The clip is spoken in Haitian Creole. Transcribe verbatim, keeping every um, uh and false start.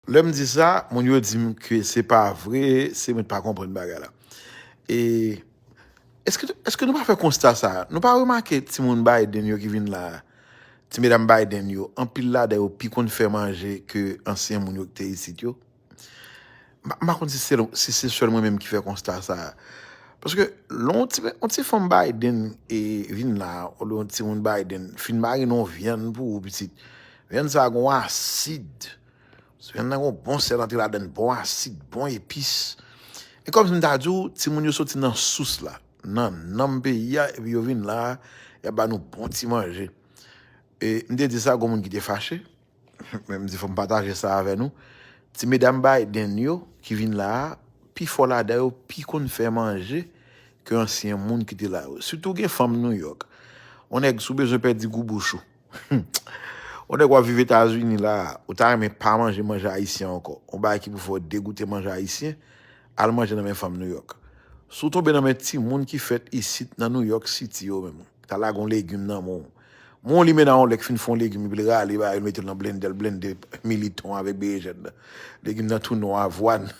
Lè m di sa, moun yo di m ke se pa vre, se mwen ki pa konprann bagay la. E èske, èske nou pa fè konsta sa? Nou pa remake timoun Biden yo ki vin la, ti medam Biden yo, anpil ladan yo pi konn fè manje ke ansyen moun yo ki te isit yo? M pa konn si se, si se sèl mwen menm ki fè konsta sa. Paske lè yon ti, yon ti fanm Biden e vin la, oubyen yon timoun Biden, fin marine yon vyann pou ou, pitit. Vyann sa gon asid. Vyann nan gon bon sèl antre ladan, bon asid, bon epis. E kòmsi m ta di w, timoun yo soti nan sous la, nan nanm peyi a, epi yo vin la, y ap ba nou bon ti manje. E m te di sa, gon moun ki te fache. Men m di fò m pataje sa avè nou. Ti medam Biden yo ki vin la a, pifò ladan yo pi konn fè manje ke ansyen moun ki te la yo. Sitou gen fanm Nouyòk. Yon nèg, si w bezwen pèdi gou bouch ou, yon nèg w ap viv Etazini la a, ou ta renmen pa manje manje ayisyen ankò. Yon bagay ki pou fè w degoute manje ayisyen, al manje nan men fanm Nouyòk. Si w tonbe nan men timoun ki fèt isit nan Nouyòk Siti yo menm, ta lage yon legim nan men w. Men w limen nan yon lè k fin fè yon legim, epi l rale bagay, l mete l nan blendè, l blende militon avèk berejèn nan. Legim nan tou nwa, vwàn.